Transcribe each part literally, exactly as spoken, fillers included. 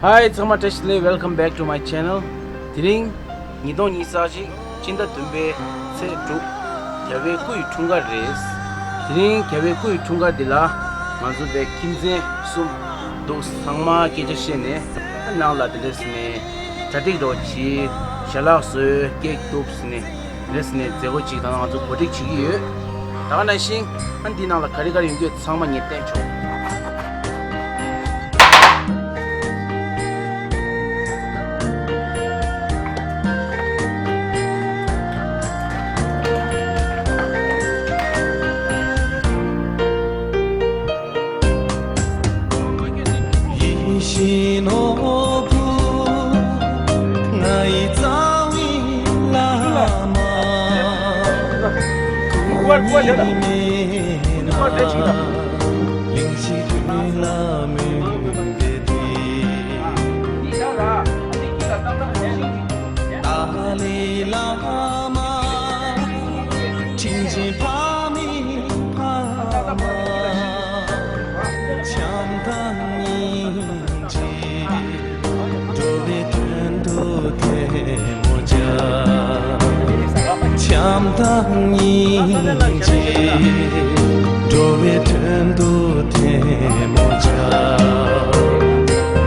Hi, ཚང་མ་བཀྲ་ཤིས་བདེ་ལེགས། Welcome back to my channel. དེ་རིང་ཉིས་སྟོང་ཉི་ཤུ་རྩ་གཅིག་སྤྱི་ཟླ་བདུན་པའི་ཚེས་དྲུག་རྒྱལ་བའི་སྐུ་ཡི་འཁྲུངས་སྐར་རེད། དེ་རིང་རྒྱལ་བའི་སྐུ་ཡི་འཁྲུངས་སྐར་འདི་ལ་ང་ཚོ་པའི་ཁྱིམ་མཚེས་གསུམ་འདུག་ཚང་མ་སྐད་ཆ་བཤད་ནས་ནང་ལ་དེ་འདྲ་ཟེར་ནས་གྲ་སྒྲིག་རོགས་གྱིས། ཞལ་ལག་བཟོས། ཀེག་གཏུབ་ཟེར་ནས་དེ་འདྲ་ཟེར་ནས་མཛད་སྒོ་ཅིག་དང་ང་ཚོ་གོ་སྒྲིག་བྱེད་ཀྱི་ཡོད། ད་ག་ནང་བཞིན་ཨ་འདི་ནང་ལ་ག་རེ་ག་རེ་ཡོང་གི་ཡོད་ཚང་མ་ངས་བསྟན་ཆོག་ཡིད་བཞིན་ནོར་བུ་ང་ཡི་རྩ་བའི་བླ་མ། སྐུ་ཉིད་མེད་ན་གླིང་བཞི་དུས་ལ་མུན་པའི་དུས། ཏཱ་ལའི་བླ་མ། དྲིན་ཅན་ཕ་མའི་ཕ་མ། བྱམས་དང་སྙིང་རྗེ། འགྲོ་བའི་དོན་དུ་ཐལ་མོ་སྦྱར། བྱམས་དང་སྙིང་རྗེ། འགྲོ་བའི་དོན་དུ་ཐལ་མོ་སྦྱར།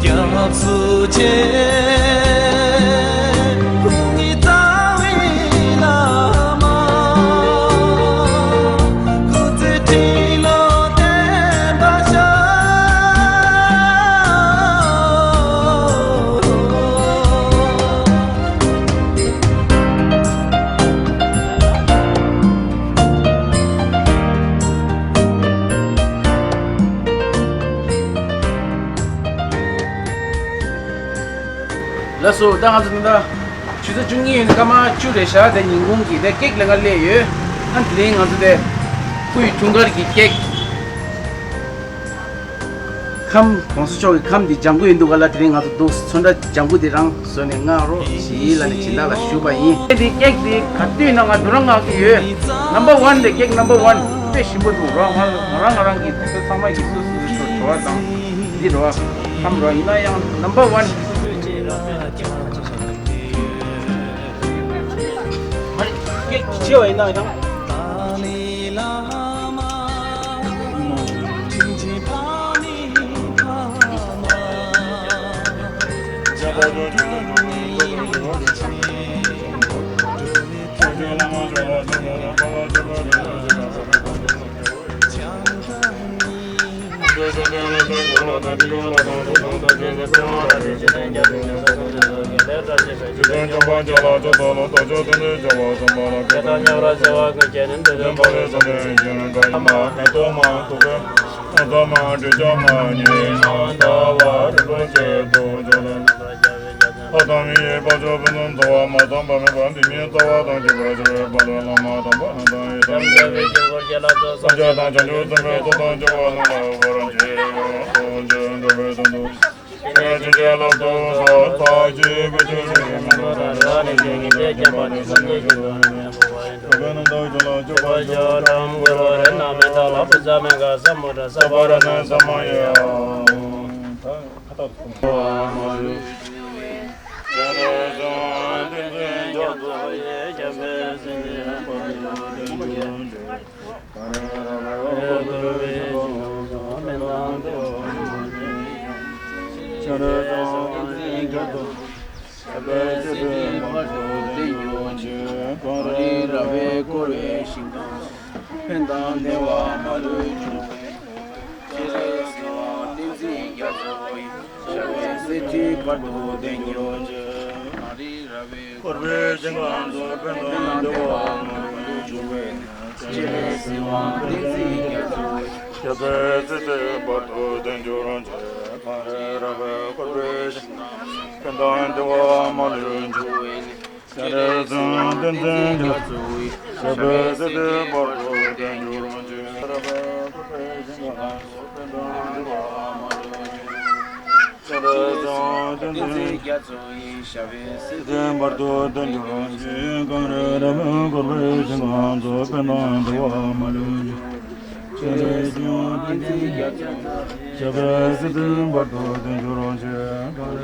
སྐྱབས་སུ་མཆི། སྐུ་ཉིད་རྩ་བའི་བླ་མ། སྐུ་ཚེ་ཁྲི་ལོ་བརྟན་པར་ཤོག་ལགས་སོ། ད་ང་ཚོ་ད་ལྟ་ཆུ་ཚོད་བཅུ་གཉིས་ཡིན། སྐར་མ་བཅུ་རེད་ཤག་དེ་ཉིན་གུང་གི་དེ་ཀེག་ལེན་ག་སླེབས་ཡོད། ཨ་དེ་རིང་ང་ཚོ་དེ་སྐུ་ཡི་འཁྲུངས་སྐར་གྱི་ཀེག་ཁམ་གོང་ས་མཆོག་གི་ཁམ་འདི་ལྗང་གུ་ཡིན་འདུག་ག་ལ། དེ་རིང་ང་ཚོ་འདུག་ཚོན་ཁྲ་ལྗང་གུ་འདི་རང་བཟོས་ནས་མངགས་རོགས་གྱིས་ལབ་ནས་སྦྱིན་བདག་ལ་ཞུས་པ་ཡིན། འདི་ཀེག་འདི་ག་དུས་ན་ང་དུ་རང་མངགས་ཀྱི་ཡོད། Number one དེ་ཀེག་number one དཔེ་ཞིམ་པོ་འདུག་རོ། ང་ང་རང་ང་རང་གི་དུས་ཚོད་ཚང་མ་ཡིག་གཟུགས་སུ་བྲོ་བ་དང་འདི་རོ་ཁམ་རོ། ཡིན་ན་ཡང་number one ཀེག་ཆེ་བ་ཡིན་ན་ཡང་། ཨ་ཐ་མི་ཡི་བ་ཅོ་བུ་ནུ་འདུ་བ་མ་ཚང་བ་མེད་པ་འདི་ཉིད་རྩ་བ་དང་བཅས་པ་ཞི་བའི་བར་དུ་བླ་མ་དམ་པ་རྣམས་དང་ཡི་དམ་ལྡན་པའི་དཀྱིལ་འཁོར་གྱི་ལྷ་ཚོགས་སངས་རྒྱས་དང་བྱང་ཆུབ་སེམས་དཔའི་ཚོགས་དང་བཅས་པ་ལྷུན་གྱིས་གྲུབ་པར་བགྱིའོ། འགྲོ་བའི་དོན་དུ་ཕྱིན་ཆད་བསླབ་ཏུ་གསོལ། ས་གཞི་བོད་ཀྱི་ཞིང་ཁམས་ན་ར་ར་ནི་ཞིང་གི་རྒྱལ་ཁྱབ་པ་ནི་སངས་རྒྱས་ཀྱི་གདུལ་བྱ་ཉན་པོ་བ་ཡིན། གྲོགས་པོའི་རྣམ་དག་ཁྱོད་ལ་སྤྱོད་པར་ཞུ། ལམ་གོལ་བ་རེ་ན་མེ་ད་ལ་བུ་ཚ་མེ་ག་ས་མོ་ར་ས་པ་ར་ན་ས་མ་ཡ། ཕན་དང་བདེ་བ་མ་ལུས་འབྱུང་བའི། སྤྱན་རས་གཟིགས་དབང་བསྟན་འཛིན་རྒྱ་མཚོ་ཡི། ཞབས་པད་སྲིད་མཐའི་བར་དུ་བརྟན་གྱུར་ཅིག། གངས་རི་ར་བས་བསྐོར་བའི་ཞིང་ཁམས་སུ་ཕན་དང་བདེ་བ་མ་ལུས་འབྱུང་བའི། སྤྱན་རས་གཟིགས་དབང་བསྟན་འཛིན་རྒྱ་མཚོ་ཡི། ཞབས་པད་སྲིད་མཐའི་བར་དུ་བརྟན་གྱུར་ཅིག། གངས་རི་ར་བས་བསྐོར་བའི་ཞིང་ཁམས་སུ་ཕན་དང་བདེ་བ་མ་ལུས་འབྱུང་བའི། སྤྱན་རས་གཟིགས་དབང་བསྟན་འཛིན་རྒྱ་མཚོ་ཡི། ཞབས་པད་སྲིད་མཐའི་བར་དུ་བརྟན་གྱུར་ཅིག། ར་བས་བསྐོར་བའི་ཞིང་ཁམས་སུ་ཕན་དང་བདེ་བ་མ་ལུས་འབྱུང་བའི། སྤྱན་རས་གཟིགས་དབང་བསྟན་འཛིན་རྒྱ་མཚོ་ཡི། ཞབས་པད་སྲིད་མཐའི་བར་དུ་བརྟན་གྱུར་ཅིག། གངས་རི་ར་བས་བསྐོར་བའི་ཞིང་ཁམས་སུ་ཕན་དང་བདེ་བ་མ་ལུས་འབྱུང་བའི། སྤྱན་རས་གཟིགས་དབང་བསྟན་འཛིན་རྒྱ་མཚོ་ཡི། ཞབས་པད་སྲིད་མཐའི་བར་དུ་བརྟན་གྱུར་ཅིག། གངས་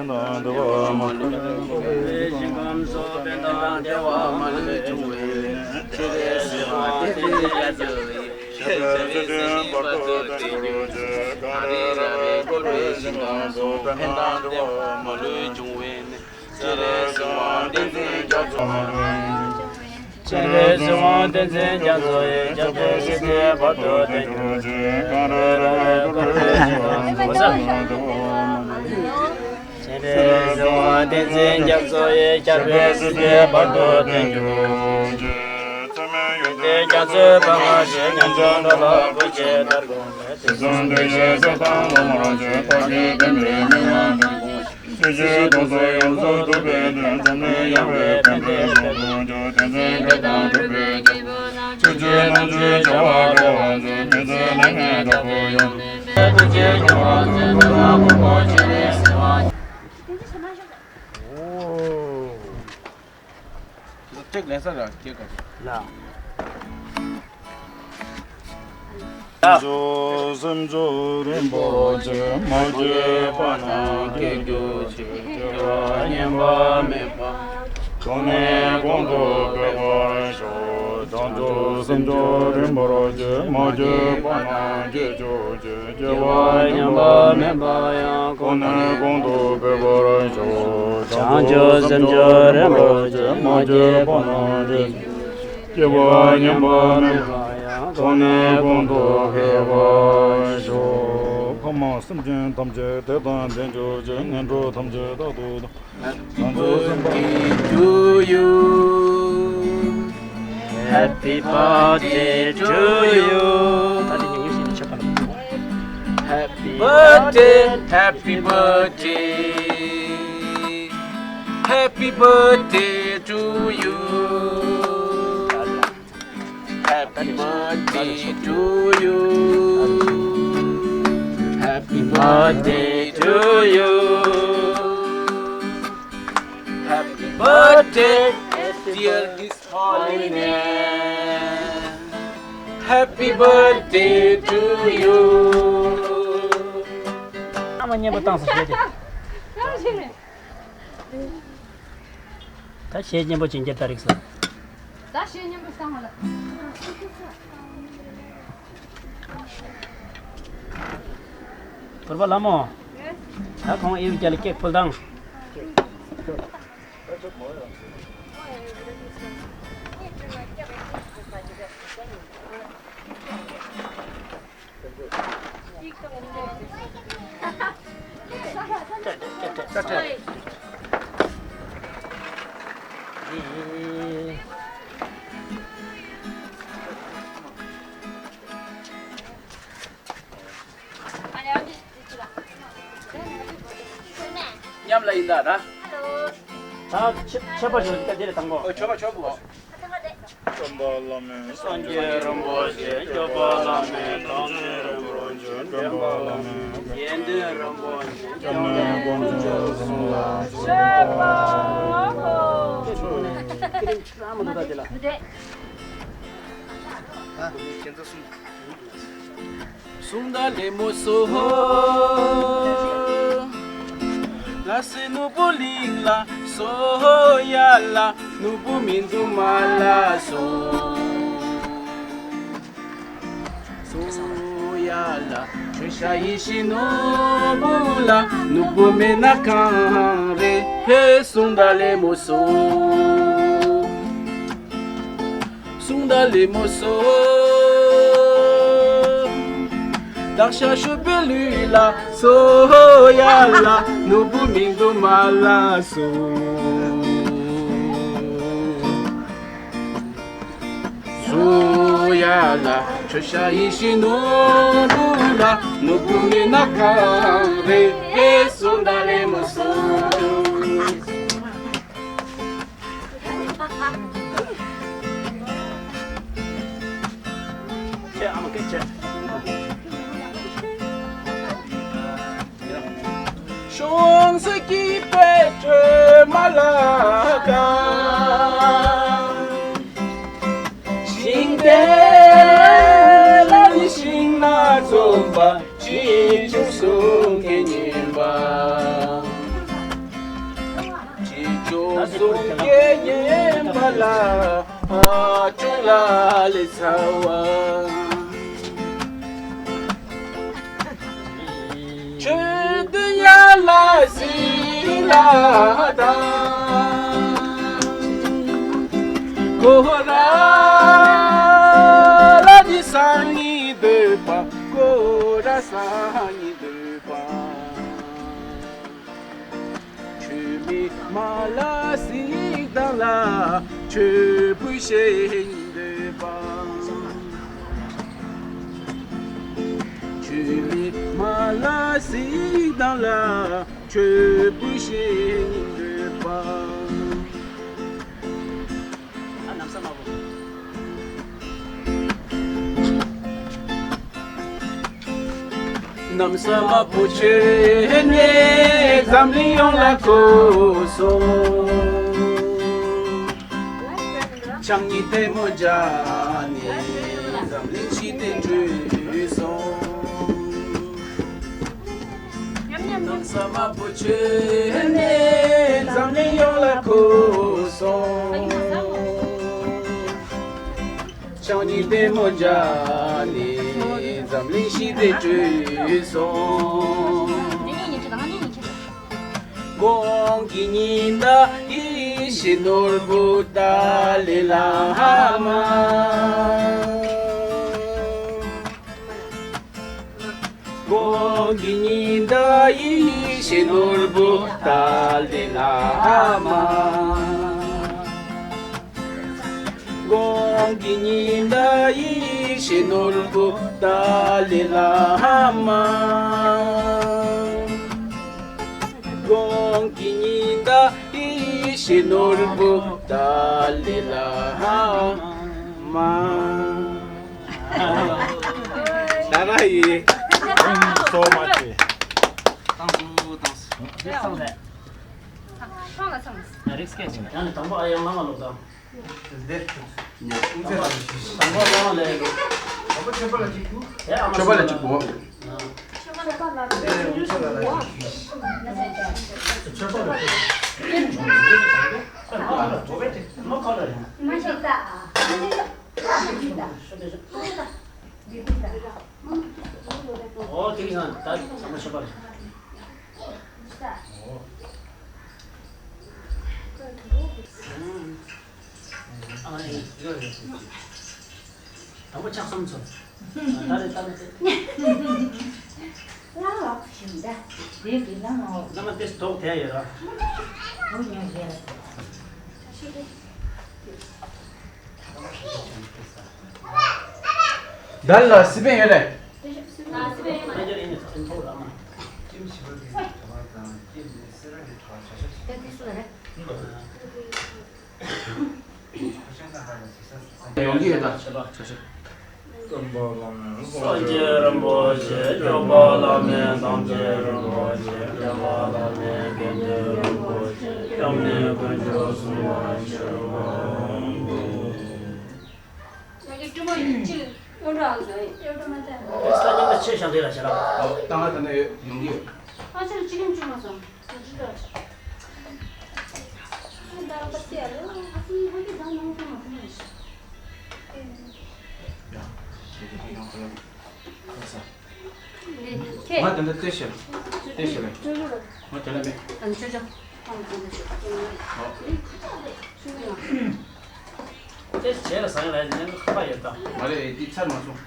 ཕན་དང་བདེ་བ་མ་ལུས་འབྱུང་བའི། ཞིང་ཁམས་སོགས་ཕན་དང་བདེ་བ་མ་ལུས་འབྱུང་བའི། ཁྱེད་རང་སྲིད་པ་བསྟན་འཛིན་རྒྱ་མཚོ་ཡི། ཁྱབ་པའི་སྲིད་དོན་བར་དུ་བསྟན་གྱུར་ཅིག་གངས་རི་ར་བས་བསྐོར་བའི་ཞིང་ཁམས་སུ་ཕན་དང་བདེ་བ་མ་ལུས་འབྱུང་བའི་གནས། སྤྱན་རས་གཟིགས་དབང་བསྟན་འཛིན་རྒྱ་མཚོ་མ་ལུས། སྤྱན་རས་གཟིགས་དབང་བསྟན་འཛིན་རྒྱ་མཚོ་ཡི། ཁྱབ་པའི་སྲིད་དོན་བར་དུ་བསྟན་གྱུར་ཅིག་གངས་རི་ར་བས་བསྐོར་བའི་ཞིང་ཁམས་སུ་ཕན་དང་བདེ་བ་མ་ལུས། སྤྱན་རས་གཟིགས་དབང་བསྟན་འཛིན་རྒྱ་མཚོ་ཡི། ཁྱབ་པའི་སྲིད་དོན་བར་དུ་བསྟན་གྱུར་ཅིག་ཚད་མེད་ཡོན་ཏན་རྒྱ་མཚོའི་འཕགས་པ་ཞེས། ཉམས་ཆུང་འགྲོ་ལ་བུ་སྐྱེས་ལྟར་དགོངས་ནས། དུས་གསུམ་འདུ་ཤེས་གསེར་ཐང་ལོ་མར་བྱོན། བར་གྱི་བདེན་པའི་མིག་དབང་འདྲེན་དགོངས་ཤིག་སྲིད་ཞིའི་སྡུག་བསྔལ་ཡོངས་སུ་ཐུབ་པའི་དོན། འཛམ་གླིང་ཡངས་པའི་ཕན་བདེའི་ལོ་འདིར་འགྱུར། དོན་ཆེན་བརྒྱད་དང་གྲུབ་པའི་རྒྱལ་པོ་དང་། ཆོས་སྤྱོད་ནང་བཅུད་བྱ་བ་སྤེལ་བར་མཛོད། མི་ཚེ་ལས་ངན་དྲག་པོ་ཡོངས་སྒྲོལ་བའི། ཐུགས་རྗེ་མཁྱེན་པ་མཛོད་དང་ནག་པོ་སྤྱན་རས་གཟིགས་དབང་། ཨོ། ཅིག་ལས་ས་ར་སྐྱེ་དགོས། ལ། བྱང་ཆུབ་སེམས་མཆོག་རིན་པོ་ཆེ། མ་སྐྱེས་པ་རྣམས་སྐྱེ་གྱུར་ཅིག་སྐྱེས་པ་ཉམས་པ་མེད་པ། གོང་ནས་གོང་དུ་འཕེལ་བར་ཤོག་བྱང་ཆུབ་སེམས་མཆོག་རིན་པོ་ཆེ། མ་སྐྱེས་པ་རྣམས་སྐྱེ་གྱུར་ཅིག་སྐྱེས་པ་ཉམས་པ་མེད་པ་ཡང་། གོང་ནས་གོང་དུ་འཕེལ་བར་ཤོག་བྱང་ཆུབ་སེམས་མཆོག་རིན་པོ་ཆེ། མ་སྐྱེས་པ་རྣམས་སྐྱེ་གྱུར་ཅིག་སྐྱེས་པ་ཉམས་པ་མེད་པ་ཡང་། གོང་ནས་གོང་དུ་འཕེལ་བར་ཤོག་ཕ་མ་སེམས་ཅན་ཐམས་ཅད་བདེ་དང་ལྡན་གྱུར་ཅིག་ངན་འགྲོ་ཐམས་ཅད་རྟག་ཏུ། Happy birthday to you. Happy birthday to you. Happy birthday, happy birthday. Happy birthday to you. Happy birthday to you. Happy birthday to you. Happy birthday, dear His Holiness. Happy birthday to you. ཨ་མ་སྙན་པོ་བཏང་སོང་ཞེས་ཏེ། ད་གཞས་སྙན་པོ་ཅིག་རྒྱབ་ད་རིགས་སོ། ད་གཞས་སྙན་པོ་བཏང་བ་ལ། བོར་བ་ལ་མོ། ད་ཁོང་ཨེ་བི་རྒྱ་ལ་ཀེག་ཕུལ་དང་། མཉམ་ལ་ཡིན་ད་ད། ད་ཆེ་ཆེ་པ་ཞིག་ད་དེ་ལ་དང་པོ། ཨོ་ཆོ་པ་ཆོ་པོ། བསྟན་པ་བླ་མེད་སངས་རྒྱས་རིན་པོ་ཆེ། སྐྱོབ་པ་བླ་མེད་ཐམས་ཅད་རིན་པོ་ཆེ། འདྲེན་པ་བླ་མེད་དགེ་འདུན་རིན་པོ་ཆེ། སྐྱབས་གནས་དཀོན་མཆོག་གསུམ་ལ་གསོལ་བ། གསུང་དང་ལེ་མོ་སོ། ལ་སེ་ནོར་བུ་གླིང་ལ་སོ་ཡ་ལ། ནོར་བུ་མིན་དུ་མ་ལ་སོ། སོ་ཡ་ལ། ཆོས་ཤ་ཡིད་བཞིན་ནོར་བུ་ལ། ནོར་བུ་མེད་ན་གང་རེད། ཧེ་གསུང་དང་ལེ་མོ་སོ། གསུང་དང་ལེ་མོ་སོ། དག་ཤ་ཤུ་པའི་ལུས་ལ་སོ་ཡ་ལ། ནོར་བུ་མིན་དུ་མ་ལ་སོ། སོ་ཡ་ལ། ཆོས་ཤ་ཡིད་བཞིན་ནོར་བུ་ལ། ནོར་བུ་མེད་ན་གང་རེད། ཧེ་གསུང་དང་ལེ་མོ་སོ། ཤོང་ས་སྐྱིད་པའི་དྲོད་མ་ལ་གང་། གསུང་སྐད་སྙན་པ། ཁྱེད་ཅག་གསུང་སྐད་སྙན་པ་ལ་ཨ་ཅུང་ལ་ལས་ཚ་བ། ཆོས་དུ་ཡ་ལ་སི་ལ་དང་། གོ་ར་ལ་ནི་སང་ཉིན་འདོད་པ། གོ་ར་སང་ཉིན་འདོད་པ། ཆོས་མེད་མ་ལ་སིག་དང་ལ། ཆོས་པོ་ཤེས་འདོད་པ། ཆོས་མེད་མ་ལ་སིག་དང་ལ། ཆོས་པོ་ཤེས་འདོད་པ། ཨ་ནམ་ས་མ་བོ། ནམ་ས་མ་བོ་ཆེ་ནས་འཛམ་གླིང་ཡོངས་ལ་གོ་སོང་། ཆང་ཉིད་ལྟད་མོ་མཇལ་ནས་འཛམ་གླིང་ཞི་བདེ་བྲོས་སོང་། ནམ་ས་མ་བོ་ཆེ་ནས་འཛམ་གླིང་ཡོངས་ལ་གོ་སོང་། ཆང་ཉིད་ལྟད་མོ་མཇལ་ནས་འཛམ་གླིང་ཞི་བདེ་བྲོས་སོང་། གོང་གི་ཉི་ཟླ་ཡེ་ཤེས་ནོར་བུ་ཏཱ་ལའི་བླ་མ། གོང་གི་ཉི་ཟླ་ཡེ་ཤེས་ནོར་བུ་ཏཱ་ལའི་བླ་མ། གོང་གི་ཉི་ཟླ་ཡེ་ཤེས་ནོར་བུ་ཏཱ་ལའི་བླ་མ། གོང་གི་ཉི་ཟླ་ཡེ་ཤེས་ནོར་བུ་ཏཱ་ལའི་བླ་མ། ད་ར་ཡི། Thank you so much. ཏང་སུ་ཏང་སུ། ཚང་ལ་ཚང་། རིགས་སྐད་ཅིག་ཡང་ནི་དང་པོ་ཨ་ཡང་ང་ང་ལོ་དང་། དང་པོ་ཨ་ཡང་ང་ལས་ལོ། དང་པོ་ཆོས་པ་ལ་གཅིག་པོ། ཨ་མ་ཆོས་པ་ལ་གཅིག་པོ། ཆོས་པ་ལ་གཅིག་པོ། ཨོ་དེ་ཡང་ད་དང་པོ་ཆོས་པ་ལ། ཨ་ཡེ་ཡོད་རེད། དང་པོ་ལྕགས་ཟམ་ཚོ། ད་རེད་ད་རེད། ལ་ལ་ཞིག་འདྲ། དེ་གི་ལ་མ་འོ། བླ་མ་དེ་དོག་དེ་ཡོད་ར། འོ་ཉོ་རེད། ད་ལ་སི་པན་ཡོད་རེད། ད་ལ་སི་པན་ཡོད་རེད། ད་ལ་སི་པན་ཡོད་རེད། ད་ལ་སི་པན་ཡོད་རེད། ཡོང་གི་ཡོད་ད། ཆ་ཆ། སངས་རྒྱས་རིན་པོ་ཆེ་སྐྱོབ་པ་བླ་མེད། ཐམས་ཅད་རིན་པོ་ཆེ་སྐྱོབ་པ་བླ་མེད། དགེ་འདུན་རིན་པོ་ཆེ་སྐྱབས་གནས་དཀོན་མཆོག་གསུམ་ལ་ཕྱག་འཚལ་ལོ། ཡ་གི་སྤྲིན་པ་གཅིག་གཡོ་འདྲ་ཨང་སོང་། གཡོ་འདྲ་མ་ཚད། ཨེ་ས་ཉི་མ་ཆེ་ཞང་དེ་ལ་ཞེ་ལ། ད་ང་ད་ནས་ཡོང་གི་ཡོད། ཨ་ཅག་གཅིག་ཡོང་བཅུག་མ་སོང་། ང་དེ་འདྲ་ལྟོས་ཤིག་ལྟོས་ཤིག་ལ། ང་དེ་ལ་མེད། ཨ་ཅག་ཅག་ཨོ། དེ་བྱས་ལ་བཟང་ལ་ཉན་ཁ་པ་ཡོད་ད། མ་རེད་འདི་ཚར་མ་སོང་།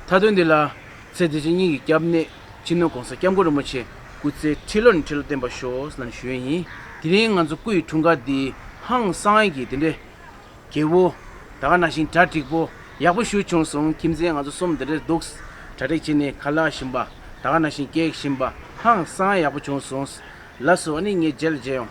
མཐའ་དོན་འདི་ལ་ཚེ་འདི་ཕྱི་གཉིས་ཀྱི་སྐྱབས་གནས་སྤྱི་ནོར་༸གོང་ས་༸སྐྱབས་མགོན་རིན་པོ་ཆེ་སྐུ་ཚེ་ཁྲི་ལོ་ནས་ཁྲི་ལོ་བརྟན་པར་ཤོག་ཟེར་ཞུ་ཡས་ཡིན། དེ་རིང་ང་ཚོ་སྐུ་ཡི་འཁྲུངས་སྐར་འདི་ཧང་སང་ཡས་ཀྱི་དེ་འདྲའི་དགེ་བོ། ད་ག་ནང་བཞིན་གྲ་འགྲིག་པོ་ཡག་པོ་ཞིག་བྱུང་སོང་། ཁྱིམ་མཚེས་ང་ཚོ་གསུམ་དེ་འདྲའི་འདུག་གྲ་སྒྲིག་བྱས་ནས་ཁ་ལག་བཞིན་པ། ད་ག་ནང་བཞིན་ཀེག་བཞིན་པ། ཧང་སང་ཡག་པོ་བྱུང་སོང་། ལགས་སོ། ཨ་ནི་ངས་རྗེས་ལ་མཇལ་ཡོང་།